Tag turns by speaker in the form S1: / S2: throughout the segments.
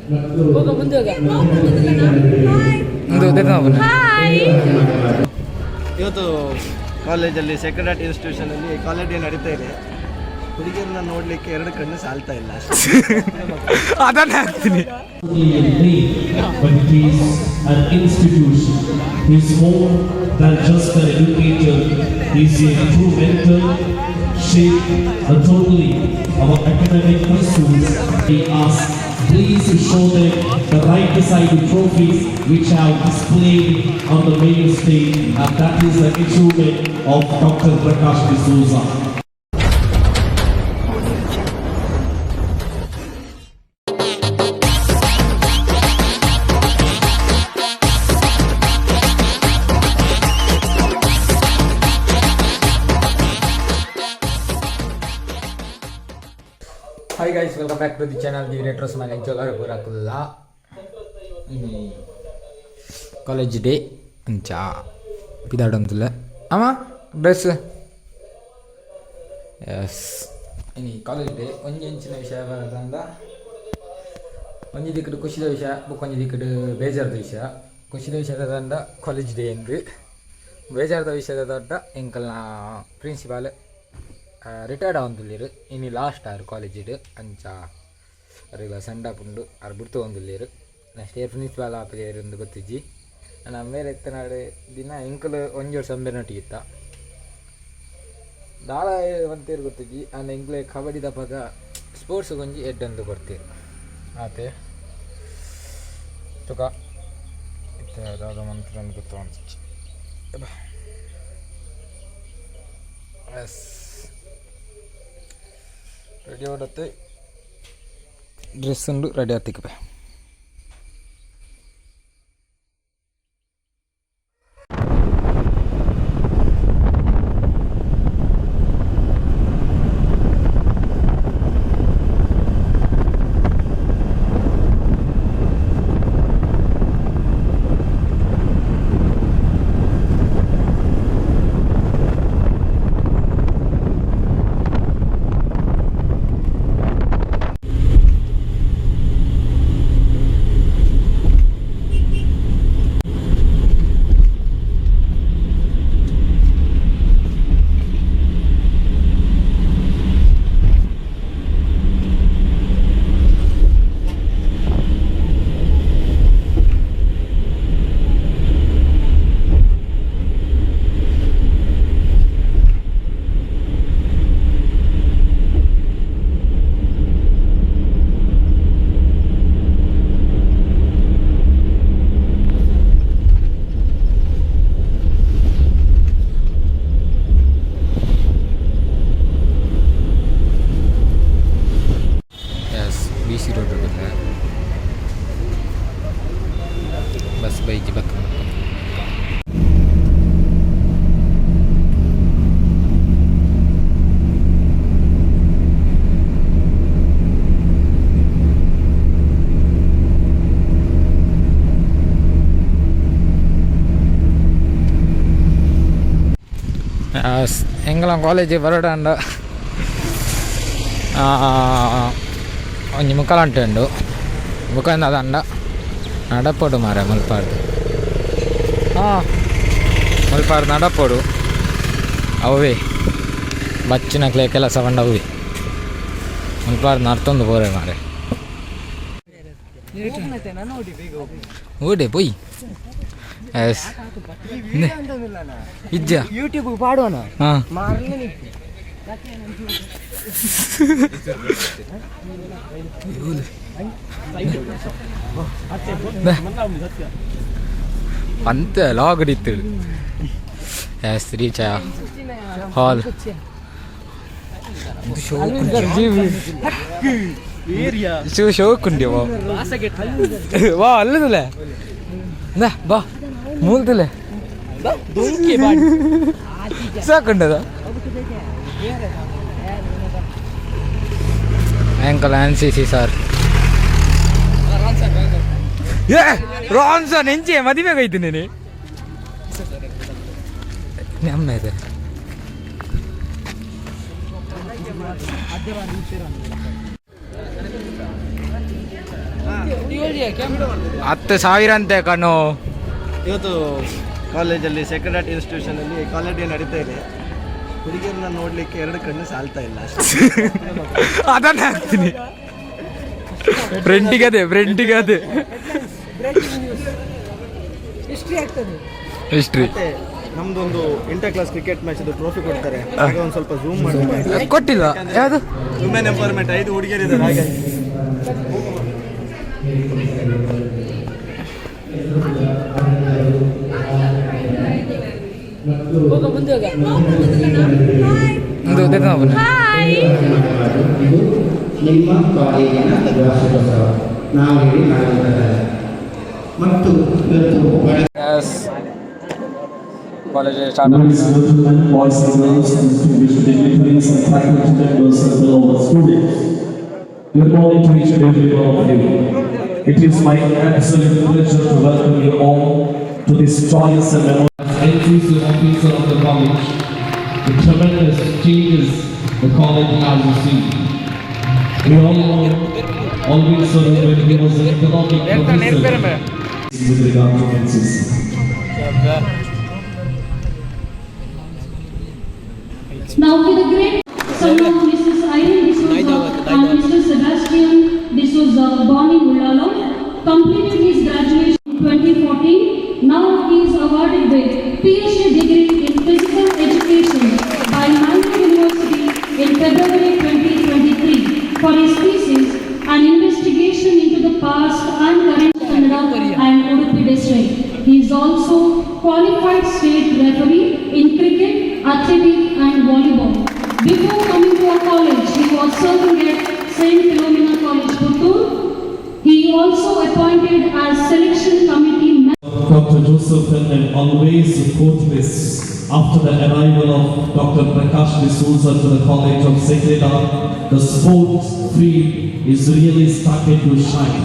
S1: ಒಂದು
S2: ಹಾಯ್.
S3: ಇವತ್ತು ಕಾಲೇಜಲ್ಲಿ ಸೆಕ್ರೆಟರಿ ಇನ್ಸ್ಟಿಟ್ಯೂಷನಲ್ಲಿ ಕಾಲೇಜ್ ಡೇ ನಡೀತಾ ಇದೆ. ಹುಡುಗಿಯರನ್ನ ನೋಡಲಿಕ್ಕೆ ಎರಡು ಕಣ್ಣು ಸಾಲ್ತಾ ಇಲ್ಲ ಅಷ್ಟೇ.
S1: ಅದನ್ನೇ ಹಾಕ್ತೀನಿ.
S4: Only a name, but it is an institution. He is more than just an educator. He is a true mentor, shape not only our academic pursuits. He asks, please show them the right side trophies which have displayed on the main stage, and that is the achievement of Dr. Prakash D'Souza.
S1: Hi guys, welcome back to the channel, the retro smile. ಜೋಲಾರ ಪೂರಾಕುಲ್ಲ. ಇನಿ college day ಅಂಚ ಪಿದಾಡೊಂದುಲ್ಲ. ಅಮ್ಮ dress. S, ಇನಿ college day. ಒಂಜಿ ಎಂಚಿನ ವಿಷಯ ಬರದಂದ, ಒಂಜಿ ದಿಕ್ಕಡ್ ಖುಷಿದ ವಿಷಯ, ಬೊಕ್ಕ ಒಂಜಿ ದಿಕ್ಕಡ್ ಬೇಜಾರದ ವಿಷಯ. ಖುಷಿದ ವಿಷಯ ದಂಡ ಕಾಲೇಜ್ ಡೇ ಎಂದು, ಬೇಜಾರದ ವಿಷಯದ ದೊಡ್ಡ ಎಂಕಲ್ನ ಪ್ರಿನ್ಸಿಪಾಲ್ ರಿಟೈರ್ಡ್ ಆವೊಂದುಲ್ಲೆರ್. ಇನಿ ಲಾಸ್ಟ್ ಆರ್ ಕಾಲೇಜಿಡ್. ಅಂಚ ಅರೆಗ್ಲ ಸೆಂಡ್ ಆಫ್ ಉಂಡು. ಆರ್ ಬುಡ್ತು ಪೋವೊಂದುಲ್ಲೆರ್. ನೆಕ್ಸ್ಟ್ ಇಯರ್ ಪ್ರಿನ್ಸಿಪಾಲ್ ಆಪುಜೆರ್ ಇಂದ್ ಗೊತ್ತಿಜ್ಜಿ. ಆಂಡ ಅಮ್ಮೆರ್ ಇತ್ತಿನಾಡ್ ದಿನ ಎಂಕುಲು ಒಂಜಿ ವರ್ಷ ಅಮ್ಮೆರ್ನೊಟ್ಟಿಗೆ ಇತ್ತ. ದಾಲ ಪಂತೇರ್ ಗೊತ್ತಿಜ್ಜಿ, ಆಂಡ ಎಂಕ್ಲೆ ಕಬಡ್ಡಿದಪಗ ಸ್ಪೋರ್ಟ್ಸ್ ಒಂಜಿ ಎಡ್ಡೆಂದು ಕೊರ್ತೆರ್ ಆತೆ. ತುಕ ಇತ್ತೆ ದಾದ ಮನ್ಪುನಂದ್ ಗೊತ್ತೊಂದಿಜ್ಜಿ. ಎಸ್, ರೆಡಿ ಆವಡತ್ತೆ. ಡ್ರೆಸ್ ಉಂಡು, ರೆಡಿ ಆತಿಕ್ಕಪೆ. ಎಸ್, ಬಿ ಸಿ ರೋಡ್ ಬಲ್ಲ ಬಸ್ ಬೈಜಿ ಬತ್ತ. ಎಂಕಲ್ನ ಕಾಲೇಜ್ ಬರೋಡಾಂಡ ಒಂಜಿ ಮುಕ್ಕಲಂಟೆ ಉಂಡು. ಬೊಕ ದಾದಂಡ ನಡಪೊಡು ಮಾರೆ ಮುಲ್ಪಾರ್ದು. ಹಾಂ, ಮುಲ್ಪಾರ್ದು ನಡಪೊಡು. ಅವೇ ಬಚ್ಚಿನಕ್ಲೆ ಕೆಲಸ ಪಂಡ ಅವೇ. ಮುಲ್ಪಾರ್ದು ನಡ್ತೊಂದು ಪೋರೆ ಮಾರೆ. ಓಡೆ ಪೊಯ್. ಎಸ್, ಇಜ್ಜ.
S3: ಯೂಟ್ಯೂಬ್ ಪಾಡೋಣ.
S1: ಹಾಂ.
S3: ಮಾರ್ಲಿ.
S1: ಅಂತೆ ಲಾಗ್ ಇತ್ತು. ಎಸ್, ರೀಚ್ ಹಾಲ್. ಶೋ ಶೋಕ್ ಉಂಡಿ. ವಾ, ಅಲ್ಲದಲ್ಲ ಬಾ, ಮೂಲ್ದಲೆ ಸಾಕುಂಡದ. Uncle NCC sir. ಏ ರಾನ್ಸನ್ ಎಂಚೆ ಮದಿಮೆ ಹೋಯ್ತು ನೀನು ನಮ್ಮ ಇದೆ. 10,000 ಅಂತೆ ಕಣೋ.
S3: ಇವತ್ತು ಕಾಲೇಜಲ್ಲಿ ಸೆಕ್ರೆಡ್ ಹಾರ್ಟ್ ಇನ್ಸ್ಟಿಟ್ಯೂಷನಲ್ಲಿ ಕಾಲೇಜ್ ಡೇ ನಡೀತಾ ಇದೆ. ಹುಡುಗಿಯರನ್ನ ನೋಡಲಿಕ್ಕೆ ಎರಡು ಕಣ್ಣು ಸಾಲ್ತಾ ಇಲ್ಲ ಅಷ್ಟೇ.
S1: ಅದನ್ನೇ ಹಾಕ್ತೀನಿ ಫ್ರೆಂಡಿಗೆ, ಅದೇ ಫ್ರೆಂಡಿಗೆ ಅದೇ.
S2: ಹಿಸ್ಟ್ರಿ ಆಗ್ತದೆ.
S1: ಹಿಸ್ಟ್ರಿ.
S3: ಮತ್ತೆ ನಮ್ದೊಂದು inter class cricket match trophy ಕೊಡ್ತಾರೆ. ಆಗ ಒಂದು ಸ್ವಲ್ಪ ಝೂಮ್ ಮಾಡಬೇಕು.
S1: ಕೊಟ್ಟಿಲ್ಲ ಯಾವುದು?
S3: Women empowerment. ಐದು ಹುಡುಗಿಯರಿದ್ದಾರೆ, ಹಾಗಾಗಿ.
S2: ಹೋಗ ಮುಂದೆ ಹೋಗ.
S1: ಒಂದು ಉದಯ.
S5: ಇದು ನಿಮ್ಮ ಕಾಲೇಜಿನ ವಾರ್ಷಿಕೋತ್ಸವ. ನಾವು ಹೇಳಿ ಮಾಡುವುದಲ್ಲ. ಮತ್ತು ಇವತ್ತು ಬಡ
S1: college start.
S4: Ladies and gentlemen, boys and girls, distinguished dignitaries and faculty members and fellow students. Good morning to each and every one of you. It is my absolute pleasure to welcome you all to this joyous and memorable NCC officer of the college, the tremendous changes the college has received. We all know Alvin sir when he was an economic professor with regard to NCC.
S6: Now to the great son of Mrs. Irene D'Souza and Mr. Sebastian D'Souza, born in Ullala, completed his graduation in 2014. Now he is awarded with PhD degree in physical education by Mangalore University in February 2023 for his thesis, An Investigation into the Past and Current Kannada and Udupi District. He is also qualified state referee in cricket, athletic and volleyball. Before coming to our college, he was serving at St. Philomena College, Puttur. He also appointed as selection committee member.
S4: Dr. Joseph and always quote this: after the arrival of Dr. Prakash D'Souza to the College of Sacred Heart, the sports field is really started to shine.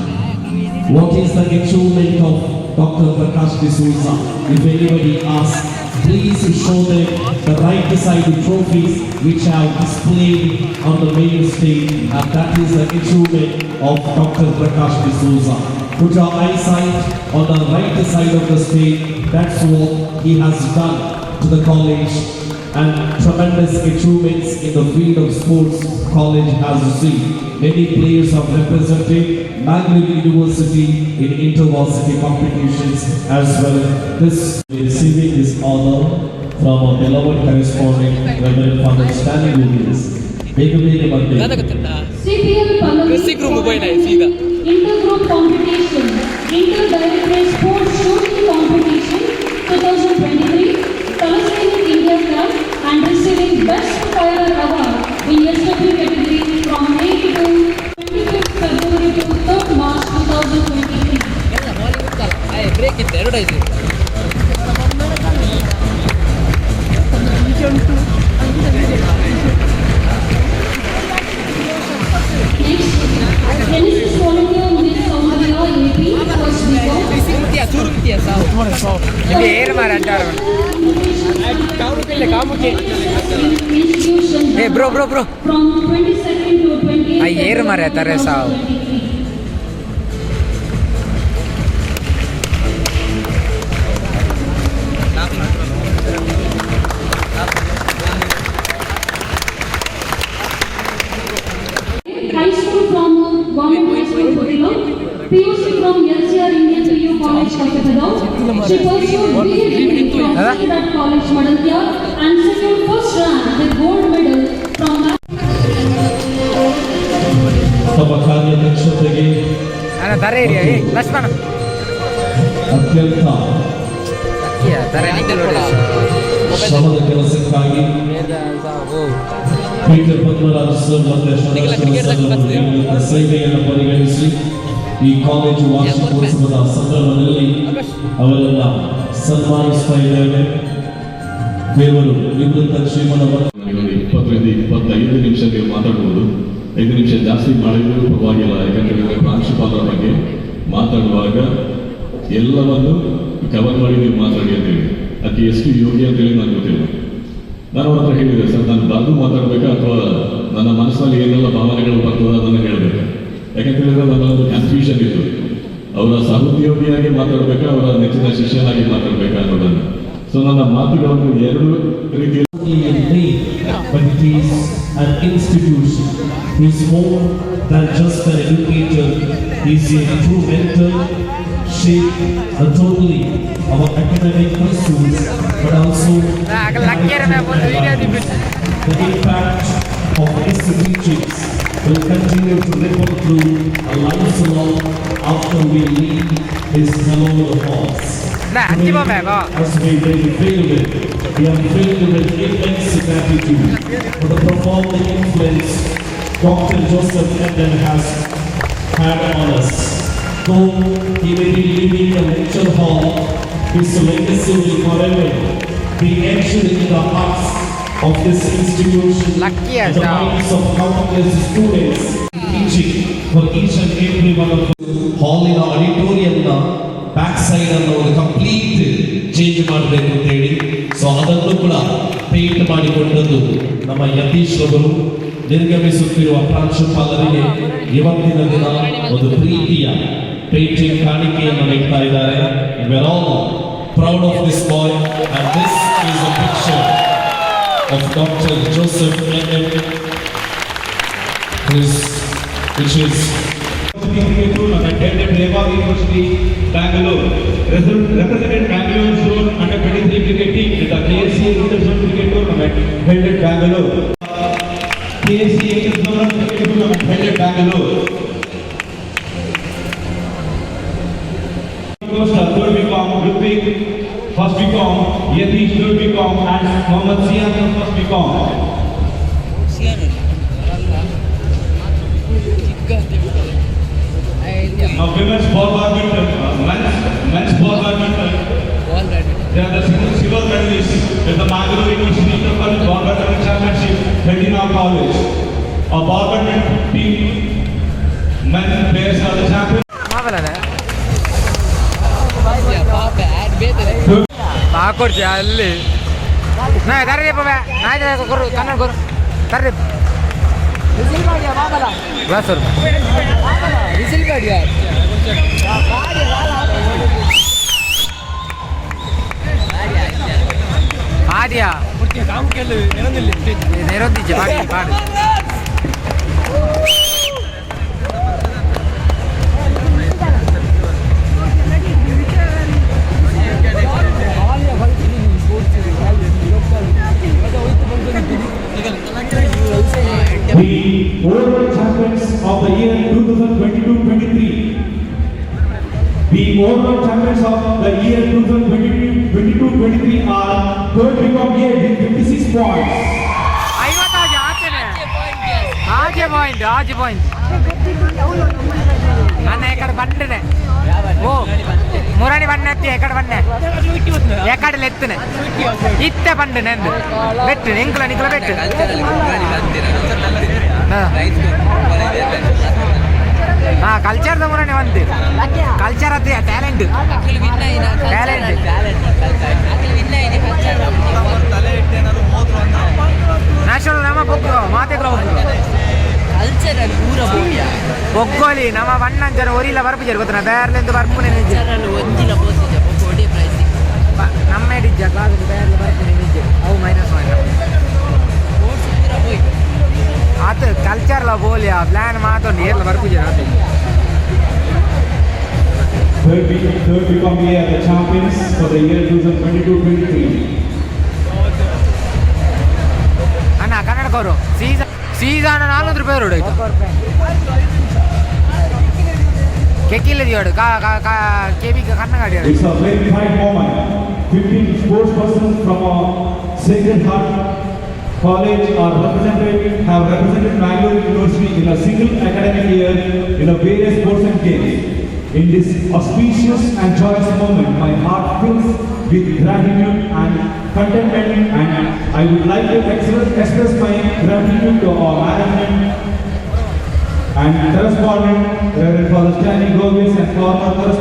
S4: What is the achievement of Dr. Prakash D'Souza? If anybody asks, please show them the right side trophies which are displayed on the main stage, and that is the achievement of Dr. Prakash D'Souza. Put your eyesight on the right side of the stage. That's what he has done to the college, and tremendous achievements in the field of sports college has received. Many players have represented Mangalore University in intervarsity competitions as well. This receiving this honor from our beloved correspondent, Reverend Father Stanley Williams. ಬೇಗ ಬೇಗ ಬರಬೇಕು.
S6: CPL Pallavi
S2: Dressing room mobile ಆಯ್ತು ಸೀದಾ.
S6: Intergroup competition, Inter-Directorate Sports Shooting Competition 2023, Thalassery India Cup and receiving Best Firer Award in SW category from 8 to 25th February to 3rd March 2023.
S2: Break ಇತ್ತು, advertise.
S6: Next, NSS volunteer Ms. Soumya AP, first BCom.
S2: ಚೂರು ಸಾವು.
S1: ಏರ್ ಮಾರ ಅಂಟಾರು.
S6: Institution
S1: ಏ bro bro bro.
S6: From 22nd to 28th
S1: ಆ ಏರು ಮಾರ್ರೆ, ತಾರೆ ಸಾವು.
S6: 2023. High School from Government High School, Putilo, PUC from LCR Indian PU College, Kakatadav. She pursued BA degree from Sacred College, Madantya and secured first rank with gold medal from
S4: ತಮ್ಮ ಕಾರ್ಯದಕ್ಷತೆಗೆ
S1: ಅಣ್ಣ ತಾರೆ area ಏ ಲಕ್ಷ್ಮಣ.
S4: ಅತ್ಯಂತ
S1: ತಾರೆ ನಿಖಿಲ್ ನೋಡಿ.
S4: ಶ್ರಮದ ಕೆಲಸಕ್ಕಾಗಿ Peter Padmaraj sir ಮತ್ತು ಸದಾಶಿವ ಸರ್ ಅವರು ನೀಡಿದಂಥ ಸೇವೆಯನ್ನು ಪರಿಗಣಿಸಿ ಈ ಕಾಲೇಜು ವಾರ್ಷಿಕೋತ್ಸವದ ಸಂದರ್ಭದಲ್ಲಿ ಅವರನ್ನ ಸನ್ಮಾನಿಸ್ತಾ ಇದ್ದೇವೆ. ದೇವರು ನಿವೃತ್ತ ಜೀವನವನ್ನು
S7: ನನಗೆ ಒಂದು 20ರಿಂದ 25 ನಿಮಿಷ ನೀವು ಮಾತಾಡ್ಬೋದು. 5 ನಿಮಿಷ ಜಾಸ್ತಿ ಮಾಡಿದರೂ ಪರವಾಗಿಲ್ಲ. ಯಾಕಂತ ಹೇಳಿದ್ರೆ ಪ್ರಾಂಶುಪಾಲರ ಬಗ್ಗೆ ಮಾತಾಡುವಾಗ ಎಲ್ಲವನ್ನು ಕವರ್ ಮಾಡಿ ನೀವು ಮಾತಾಡಿ ಅಂತೇಳಿ. ಅದಕ್ಕೆ ಎಷ್ಟು ಯೋಗ್ಯ ಅಂತೇಳಿ ನನಗೆ ಗೊತ್ತಿಲ್ಲ. ನಾನು ಅವ್ರ ಹತ್ರ ಹೇಳಿದೆ, ಸರ್, ನಾನು ಬರೆದು ಮಾತಾಡಬೇಕಾ ಅಥವಾ ನನ್ನ ಮನಸ್ಸಿನಲ್ಲಿ ಏನೆಲ್ಲ ಭಾವನೆಗಳು ಬರ್ತದೆ ಅದನ್ನು ಹೇಳಬೇಕಾ? ಯಾಕಂತ ಹೇಳಿದ್ರೆ ನನ್ನೊಂದು ಕನ್ಫ್ಯೂಷನ್ ಇತ್ತು. ಅವರ ಸಹೋದ್ಯೋಗಿಯಾಗಿ ಮಾತಾಡಬೇಕಾ, ಅವರ ನೆಚ್ಚಿನ ಶಿಷ್ಯನಾಗಿ ಮಾತಾಡಬೇಕಾ ಅನ್ನೋದನ್ನು. ಸೊ ನನ್ನ ಮಾತುಗಳನ್ನು ಎರಡು ರೀತಿಯಲ್ಲಿ
S4: Only a name, but it is an institution. He is more than just an educator. He is a true mentor, shaped not only our academic pursuits, but also the impact of his teachings will continue to ripple through our lives long after we leave his hallowed halls. Today, as we bid farewell, we are filled with immense gratitude for the profound influence Dr. Joseph Eden has had on us. Though he may be leaving the lecture hall, his legacy will forever be etched in the hearts of this institution
S1: Lucky
S4: and the
S1: as
S4: minds of countless students, teaching for each and every one of us. ಹಾಲಿನ ಆಡಿಟೋರಿಯಂನ back side ಅನ್ನು ಒಂದು complete change ಮಾಡಬೇಕು ಅಂತ ಹೇಳಿ, so ಅದನ್ನು ಕೂಡ paint ಮಾಡಿಕೊಂಡದ್ದು ನಮ್ಮ ಯತೀಶ್ ಅವರು. ನಿರ್ಗಮಿಸುತ್ತಿರುವ ಪ್ರಾಂಶುಪಾಲರಿಗೆ ಇವತ್ತಿನ ದಿನ ಒಂದು ಪ್ರೀತಿಯ ಪೇಂಟಿಂಗ್ ಕಾಣಿಕೆಯನ್ನು ನೀಡ್ತಾ ಇದ್ದಾರೆ. We are all proud of this boy, and this is a picture of Doctor Joseph N M, which is
S8: Cricket Tournament held at Reva University, Bangalore. Represented Bangalore Zone Under 23 cricket team at the KSCA Interzone Cricket Tournament held at Bangalore. KSCA Interzone Cricket Tournament held at Bangalore. Costa, third BCom, Rutvik, first BCom, Yatish, third BCom, and Mohammad Sian, first BCom.
S2: ಅಲ್ಲ ಚಿಕ್ಕ.
S8: Now women's ball badminton, men's ball badminton.
S2: Ball badminton.
S8: They are the silver medalists at the Mangalore University Intercollege Ball Badminton Championship held in our college. Our ball badminton team men players are the champions.
S1: ಮಾಮಲನೆ.
S2: ಪಾಪ add ಬೇತದೆ.
S1: ಹಾಕೊಡ್ತಿ ಅಲ್ಲಿ ನಾ ತರ್ರಿ ಪಾಪ ನಾ ಕೊರು Kannada ಕೊರು ತರ್ರಿ.
S2: Whistle ಮಾಡಿಯಾ Mamalla?
S1: Glass.
S2: Mamalla whistle ಮಾಡಿಯಾ?
S1: ಆದಿಯಾ ನೆರೊಂದಿಜ್ಜೆ ಪಾಡಿ ಪಾಡು.
S8: The overall champions of the year 2022-23. The overall champions of the year 2022-23 are third BCom A with 56 points.
S1: ಐವತ್ತಾಜಿ ಆಚೆನೆ ಆಜೆ point ಆಜೆ point ಅನ್ನ ಎಕಡೆ ಬಂಡನೆ ಓ ಮುರಣಿ ಬಣ್ಣ ಎತ್ತಿ ಎಕಡೆ ಬಣ್ಣೆ ಎಕಡೆ ಎತ್ತನೆ ಇತ್ತೆ ಬಂಡು ನೆಂದು ಬೆಟ್ಟು ನಿಂಕುಲ ನಿಂಕುಲ ಬೆಟ್ಟು. ಹಾ ಕಲ್ಚರ್ದ ಮುರಣಿ ಬಂತು ಕಲ್ಚರ್ ಅದೇ ಟ್ಯಾಲೆಂಟ್ ಟ್ಯಾಲೆಂಟ್.
S3: ತಲೆ ಇಟ್ಟೇನಾದ್ರು ಹೋದ್ರು ಅಂದ್ರೆ
S1: ನ್ಯಾಷನಲ್ ನಮ್ಮ ಬೊಗ್ಗು ಮಾತೆಗಳ ಬೊಗ್ಗು.
S2: ಕಲ್ಚರ್ ಅಲ್ಲಿ ಪೂರ ಬೋಯ.
S1: ಬೊಗ್ಗೋಲಿ ನಮ್ಮ ಬಣ್ಣಂಚನ ಒರಿಲ್ಲ ಬರ್ಪುಜಾರು ಗೊತ್ತನ ಬೇರ್ಲೆಂದು ಬರ್ಪುನೆ ನಿಜ.
S2: ಕಲ್ಚರ್ ಅಲ್ಲಿ ಒಂಜಿಲ ಪೋತಿಜ ಬೊಕ್ಕ ಒಡೆ ಪ್ರೈಸ್.
S1: ನಮ್ಮ ಇಜ್ಜ ಕ್ಲಾಸ್ ಬೇರ್ಲೆ ಬರ್ಪುನೆ ನಿಜ ಅವು ಮೈನಸ್ ಒನ್.
S2: ಸ್ಪೋರ್ಟ್ಸ್ ಪೂರ ಪೋಯ್.
S1: ಆತ ಕಲ್ಚರ್ಲ ಬೋಲಿಯ ಪ್ಲಾನ್ ಮಾತೊಂಡು ಏರ್ಲ ಬರ್ಪುಜಾರು ಆತ.
S8: Third BCom A are the champions for the year 2022-23.
S1: ಅಣ್ಣ ಕನ್ನಡಕವರು ಸೀಸನ್ ಸೀಸನ್ 400 ರೂಪಾಯಿ ರೋಡ್ ಆಯ್ತು ಕೆಕ್ಕಿಲ್ಲ ದಿಯೋಡು ಕಾ ಕಾ ಕಾ ಕೆಬಿ ಕನ್ನಗಾಡಿ.
S8: It's a very pride moment. 15 sports persons from our Sacred Heart College are represented, have represented Mangalore University in a single academic year in a various sports and games. In this auspicious and joyous moment, my heart fills with gratitude and contentment, and I would like to express my gratitude to our management and correspondent, Reverend Father Stanley Govis, and former correspondent